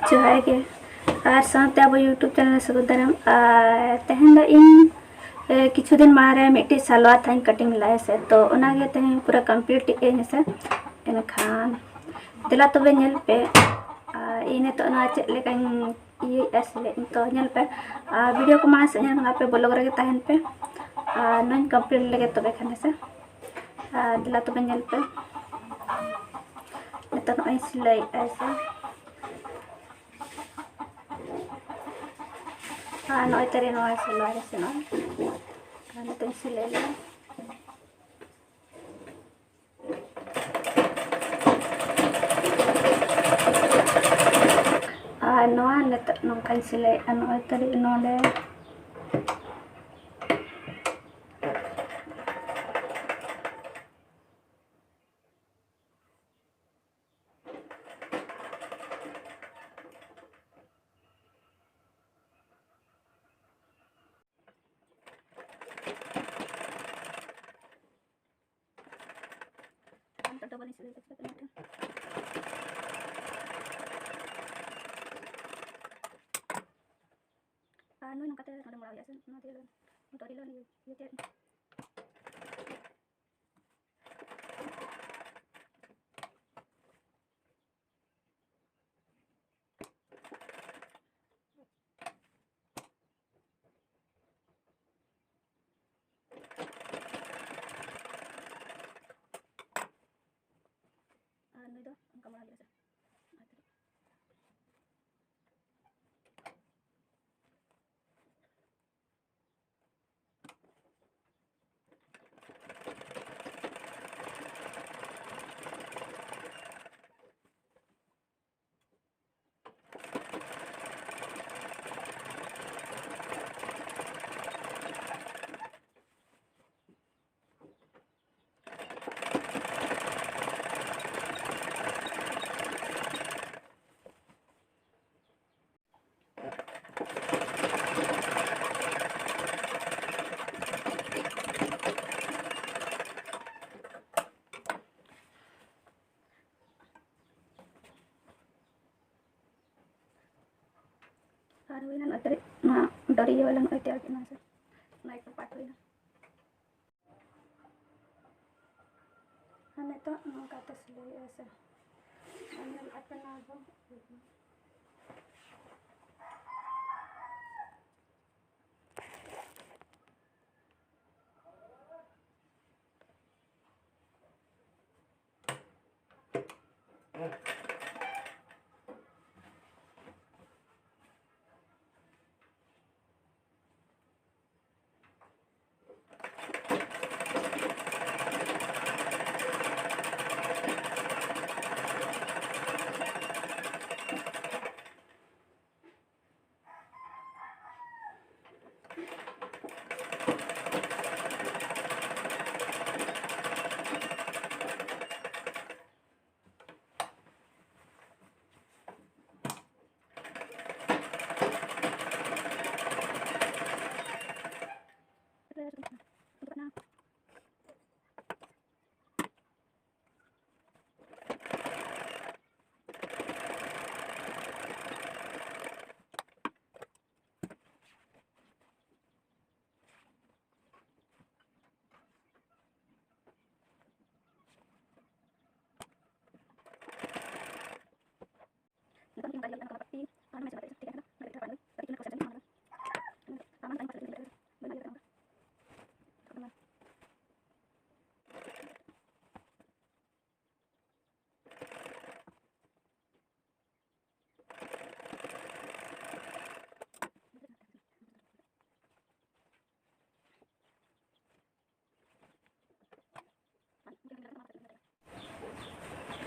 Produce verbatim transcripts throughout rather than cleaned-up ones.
ᱡᱚᱦᱟᱨ ᱜᱮ᱾ ᱟᱨ ᱥᱟᱶᱛᱮ ᱟᱵᱚ YouTube channel ᱨᱮ ᱥᱟᱹᱜᱩᱱ ᱫᱟᱨᱟᱢ᱾ ᱟᱨ ᱛᱮᱦᱮᱧ ᱫᱚ ᱤᱧ, ᱮ, ᱠᱤᱪᱷᱩ ᱫᱤᱱ ᱢᱟᱲᱟᱝ ᱨᱮ ᱢᱤᱫᱴᱤᱡ ᱥᱟᱞᱣᱟᱨ ᱛᱟᱦᱮᱸᱧ cutting ᱞᱟᱜᱼᱟ ᱥᱮ, ᱛᱚ ᱚᱱᱟᱜᱮ ᱛᱮᱦᱮᱧ ᱯᱩᱨᱟᱹ complete ᱮᱫ ᱟᱹᱧ ᱦᱮᱸᱥᱮ᱾ ᱮᱱᱠᱷᱟᱱ ᱫᱮᱞᱟ ᱛᱚᱵᱮ ᱧᱮᱞ ᱯᱮ᱾ ᱟᱨ ᱤᱧ ᱱᱤᱛᱚᱜ ᱱᱚᱣᱟ ᱪᱮᱫ ᱞᱮᱠᱟᱧ ᱤᱭᱟᱹᱭᱮᱫᱼᱟ ᱥᱮ, ᱛᱚ ᱧᱮᱞ ᱯᱮ᱾ ᱟᱨ video ᱠᱚ ᱢᱟᱲᱟᱝ ᱥᱮᱫ ᱧᱮᱞ ᱠᱷᱟᱱ ᱟᱯᱮ vlog ᱨᱮᱜᱮ ᱛᱟᱦᱮᱱ ᱯᱮ᱾ ᱟᱨ ᱱᱚᱣᱟᱧ complete ᱞᱮᱜᱮ ᱛᱚᱵᱮ ᱠᱷᱟᱱ ᱦᱮᱸᱥᱮ᱾ ᱟᱨ ᱫᱮᱞᱟ ᱛᱚᱵᱮ ᱧᱮᱞ ᱯᱮ᱾ ᱱᱤᱛᱚᱜ ᱱᱚᱜᱼᱚᱭ ᱤᱧ ᱥᱤᱞᱟᱹᱭᱮᱫᱼᱟ ᱦᱮᱸᱥᱮ᱾ ᱟᱨ ᱱᱚᱜᱼᱚᱭ ᱛᱟᱨᱮ ᱱᱚᱣᱟ ᱥᱟᱞᱣᱟᱨ ᱨᱮ ᱥᱮᱱᱚᱜᱼᱟ᱾ ᱟᱨ ᱱᱤᱛᱚᱜ ᱤᱧ ᱥᱤᱞᱟᱹᱭ ᱞᱮᱜᱮ᱾ ᱟᱨ ᱱᱚᱣᱟ ᱱᱤᱛᱚᱜ ᱱᱚᱝᱠᱟᱧ ᱥᱤᱞᱟᱹᱭᱮᱫᱼᱟ, ᱱᱚᱜᱼᱚᱭ ᱛᱟᱹᱨᱤᱡ ᱱᱚᱰᱮ᱾ ᱟᱨ ᱱᱤᱛᱚᱜ double ᱤᱧ ᱥᱤᱞᱟᱹᱭ ᱞᱮᱫᱟ, ᱪᱤᱠᱟᱹᱛᱮ ᱱᱚᱣᱟ ᱴᱷᱮᱱ? ᱟᱨ ᱱᱩᱭ ᱱᱚᱝᱠᱟᱛᱮ ᱱᱚᱰᱮ ᱢᱚᱲᱟᱣ ᱦᱩᱭᱩᱜᱼᱟ ᱥᱮ, ᱱᱚᱣᱟ ᱛᱮᱜᱮ ᱰᱚᱨᱤ ᱞᱚ ᱤᱭᱟᱹ ᱛᱮ᱾ ᱟᱨ ᱱᱩᱭ ᱫᱚ ᱚᱱᱠᱟ ᱢᱚᱲᱟ ᱦᱩᱭᱩᱜᱼᱟ ᱥᱮ᱾ ᱟᱨ ᱦᱩᱭᱱᱟ ᱱᱚᱜᱼᱚᱭ ᱛᱟᱹᱨᱤᱡ ᱱᱚᱣᱟ ᱰᱚᱨᱤ ᱤᱭᱟᱹ ᱵᱟᱞᱟ ᱱᱚᱜᱼᱚᱭ ᱛᱮᱭᱟᱨ ᱠᱮᱫ ᱱᱟ ᱥᱮ, ᱱᱚᱜᱼᱚᱭ ᱠᱚ ᱯᱟᱴ ᱦᱩᱭᱱᱟ᱾ ᱟᱨ ᱱᱤᱛᱚᱜ ᱱᱚᱝᱠᱟ ᱛᱮ ᱥᱤᱞᱟᱹᱭᱚᱜᱼᱟ ᱥᱮ᱾ ᱟᱨ ᱧᱮᱞ ᱟᱯᱮ ᱱᱚᱣᱟ ᱫᱚ᱾ ᱱᱤᱛᱚᱜ ᱤᱧ ᱚᱱᱠᱟ ᱤᱭᱟᱹ ᱠᱟᱱᱟ, ᱠᱟᱹᱴᱤᱡ ᱟᱨ ᱢᱮᱥᱟ ᱠᱟᱛᱮ ᱴᱷᱤᱠ ᱜᱮᱭᱟ᱾ ᱠᱟᱹᱴᱤᱡ ᱪᱩᱞᱩᱝ ᱠᱚᱥᱮ ᱡᱟᱹᱱᱤᱡ ᱚᱱᱟ ᱫᱚ ᱥᱟᱢᱟᱱ ᱛᱟᱭᱚᱢ ᱯᱟᱥᱮ ᱞᱟᱹᱜᱤᱫ ᱵᱟᱹᱧ ᱤᱭᱟᱹ ᱠᱟᱱᱟ᱾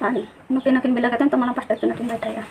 ᱟᱨ ᱱᱩᱠᱤᱱ ᱱᱩᱠᱤᱱ ᱵᱤᱞᱟᱹ ᱠᱟᱛᱮ ᱱᱤᱛᱚᱜ ᱢᱟᱲᱟᱝ ᱯᱟᱥᱴᱟ ᱠᱤᱱ ᱱᱩᱠᱤᱱ ᱵᱟᱭᱴᱷᱟᱭᱟ᱾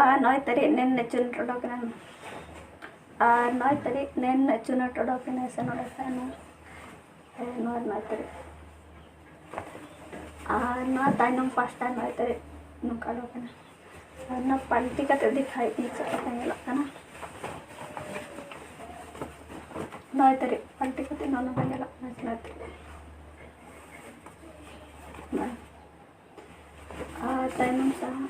ᱟᱨ ᱱᱚᱜᱼᱚᱭ ᱛᱟᱹᱨᱤᱡ ᱱᱮᱱ ᱱᱮ ᱪᱩᱱᱟᱹᱴ ᱚᱰᱚᱠ ᱮᱱᱟ᱾ ᱟᱨ ᱱᱚᱜᱼᱚᱭ ᱛᱟᱹᱨᱤᱡ ᱱᱮᱱ ᱱᱮ ᱪᱩᱱᱟᱹᱴ ᱚᱰᱚᱠ ᱮᱱᱟ ᱥᱮ ᱱᱚᱰᱮ ᱠᱷᱚᱱ ᱱᱚᱣᱟ, ᱦᱮᱸ, ᱱᱚᱣᱟ ᱨᱮᱱᱟᱜ ᱛᱟᱹᱨᱤᱡ᱾ ᱟᱨ ᱱᱚᱣᱟ ᱛᱟᱭᱱᱚᱢ ᱯᱟᱥᱴᱟ ᱱᱚᱜᱼᱚᱭ ᱛᱟᱹᱨᱤᱡ ᱱᱚᱝᱠᱟ ᱚᱰᱚᱠ ᱮᱱᱟ᱾ ᱟᱨ ᱱᱚᱣᱟ ᱯᱟᱞᱴᱤ ᱠᱟᱛᱮ ᱫᱮᱠᱷᱟᱣᱮᱫ ᱯᱮᱭᱟ ᱪᱮᱫ ᱞᱮᱠᱟ ᱧᱮᱞᱚᱜ ᱠᱟᱱᱟ᱾ ᱱᱚᱜᱼᱚᱭ ᱛᱟᱹᱨᱤᱡ ᱯᱟᱞᱴᱤ ᱠᱟᱛᱮ ᱱᱚᱜᱼᱚ ᱱᱚᱝᱠᱟ ᱧᱮᱞᱚᱜ ᱠᱟᱱᱟ ᱪᱩᱱᱟᱹᱴ᱾ ᱱᱚᱜᱼᱚᱭ᱾ ᱟᱨ ᱛᱟᱭᱱᱚᱢ ᱥᱟᱦᱟ᱾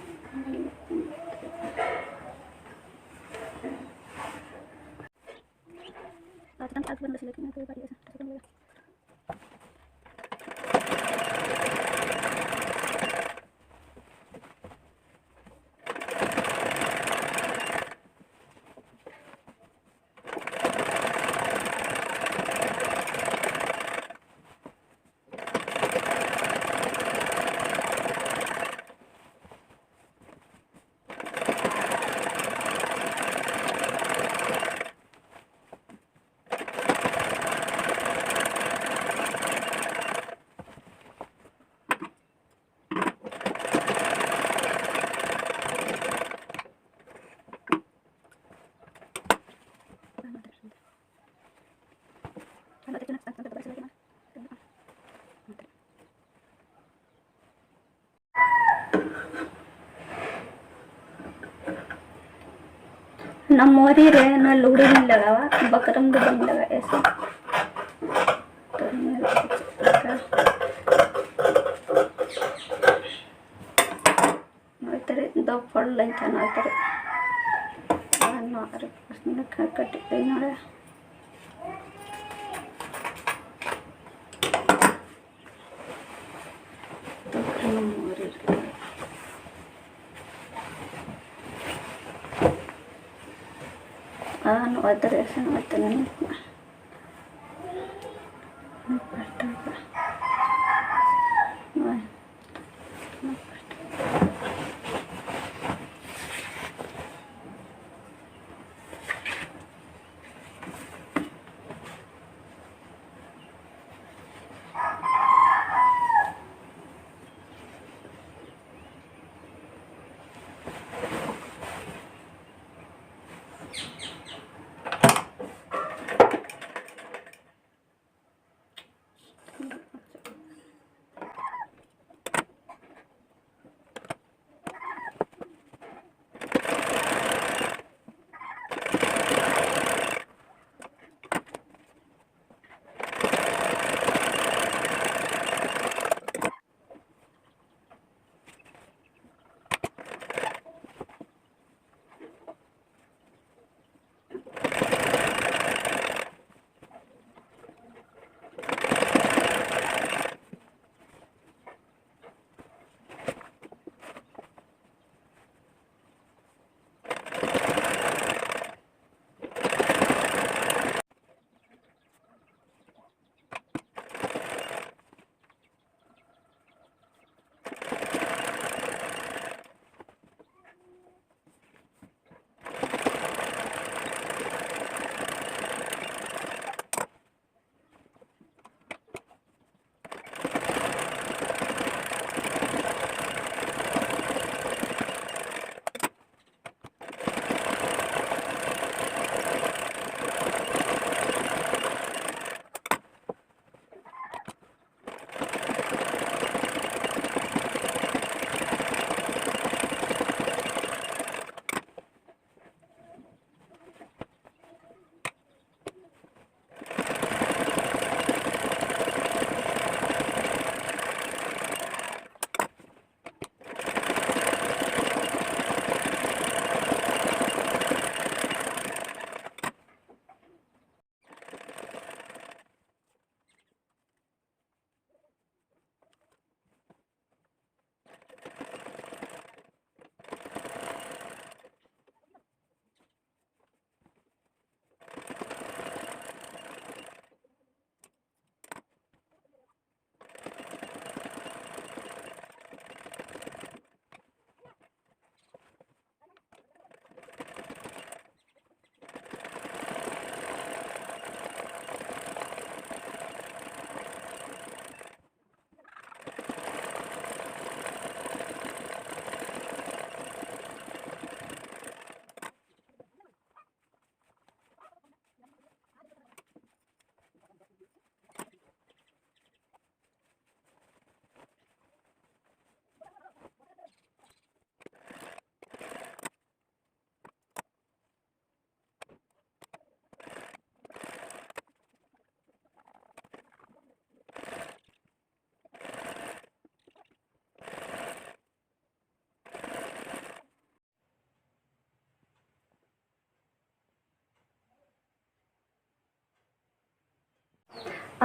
ᱟᱨ ᱪᱮᱛᱟᱱ ᱥᱮᱫ ᱟᱨ ᱵᱟᱝ ᱥᱤᱞᱟᱹᱭ ᱠᱟᱱᱟ, ᱛᱚ ᱵᱟᱹᱲᱤᱡ ᱟᱥᱮ, ᱪᱮᱛᱟᱱ ᱵᱮᱲᱟ᱾ ᱚᱱᱟ ᱢᱚᱨᱤ ᱨᱮ ᱚᱱᱟ ᱞᱩᱜᱽᱲᱤ ᱞᱤᱧ ᱞᱟᱜᱟᱣᱟ, ᱵᱟᱠᱨᱚᱢ ᱫᱚ ᱵᱟᱹᱧ ᱞᱟᱜᱟᱣᱮᱫᱼᱟ ᱥᱮ᱾ ᱛᱚ ᱧᱮᱞ ᱯᱮ ᱪᱮᱫ ᱞᱮᱠᱟ᱾ ᱱᱚᱜᱼᱚᱭ ᱛᱟᱹᱨᱤᱡ ᱫᱚ ᱯᱷᱚᱞ ᱞᱮᱱ ᱠᱷᱟᱱ ᱱᱚᱜᱼᱚᱭ ᱛᱟᱹᱨᱤᱡ᱾ ᱟᱨ ᱱᱚᱣᱟ ᱟᱨ ᱠᱟᱹᱴᱤᱡ ᱞᱮ ᱱᱚᱰᱮ᱾ ᱛᱚᱠᱷᱚᱱ ᱢᱚᱨᱤ ᱨᱮ᱾ ᱟᱨ ᱱᱚᱜᱼᱚᱭ ᱛᱟᱹᱨᱤᱡ ᱥᱮ ᱱᱚᱜᱼᱚᱭ ᱛᱟᱹᱨᱤᱡ᱾ ᱱᱚᱜᱼᱚᱭ᱾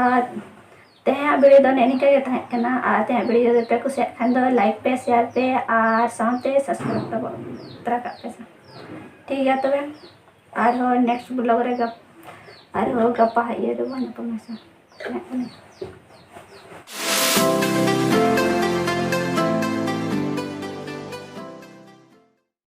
ᱟᱨ ᱛᱮᱦᱮᱧᱟᱜ video ᱫᱚ ᱱᱮᱜᱼᱮ ᱱᱤᱝᱠᱟᱹ ᱜᱮ ᱛᱟᱦᱮᱸ ᱠᱟᱱᱟ᱾ ᱟᱨ ᱛᱮᱦᱮᱧᱟᱜ video ᱡᱩᱫᱤ ᱯᱮ ᱠᱩᱥᱤᱭᱟᱜ ᱠᱷᱟᱱ ᱫᱚ like ᱯᱮ, share ᱯᱮ ᱟᱨ ᱥᱟᱶᱛᱮ subscribe ᱛᱟᱵᱚ ᱛᱚᱨᱟ ᱠᱟᱜ ᱯᱮ᱾ ᱴᱷᱤᱠ ᱜᱮᱭᱟ ᱛᱚᱵᱮ, ᱟᱨᱦᱚᱸ next vlog ᱨᱮ ᱜᱟᱯ- ᱟᱨᱦᱚᱸ ᱜᱟᱯᱟ ᱦᱟᱸᱜ ᱤᱭᱟᱹ ᱨᱮᱵᱚᱱ ᱧᱟᱯᱟᱢᱟ ᱥᱮ᱾